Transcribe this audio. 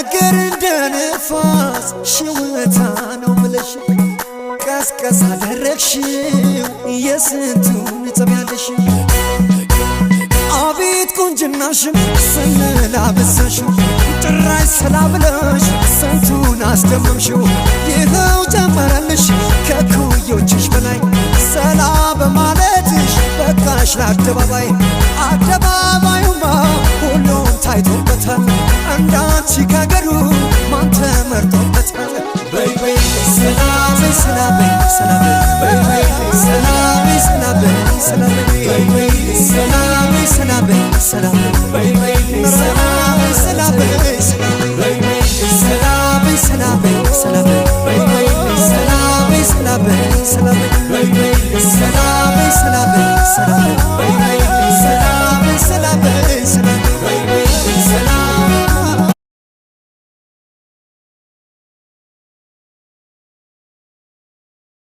ነገር እንደ ንፋስ ሽውታ ነው ብለሽ ቀስቀስ አደረግሽው የስንቱን ጸብ ያለሽ። አቤት ቁንጅናሽም ስንል አበዛሽው፣ ጭራሽ ሰላ ብለሽ ስንቱን አስደመምሽው። ይኸው ጨመረልሽ ከኩዮችሽ በላይ፣ ሰላ በማለትሽ በቃሽ ለአደባባይ። አደባባዩማ ሁሉም ታይቶበታል እንዳንቺ።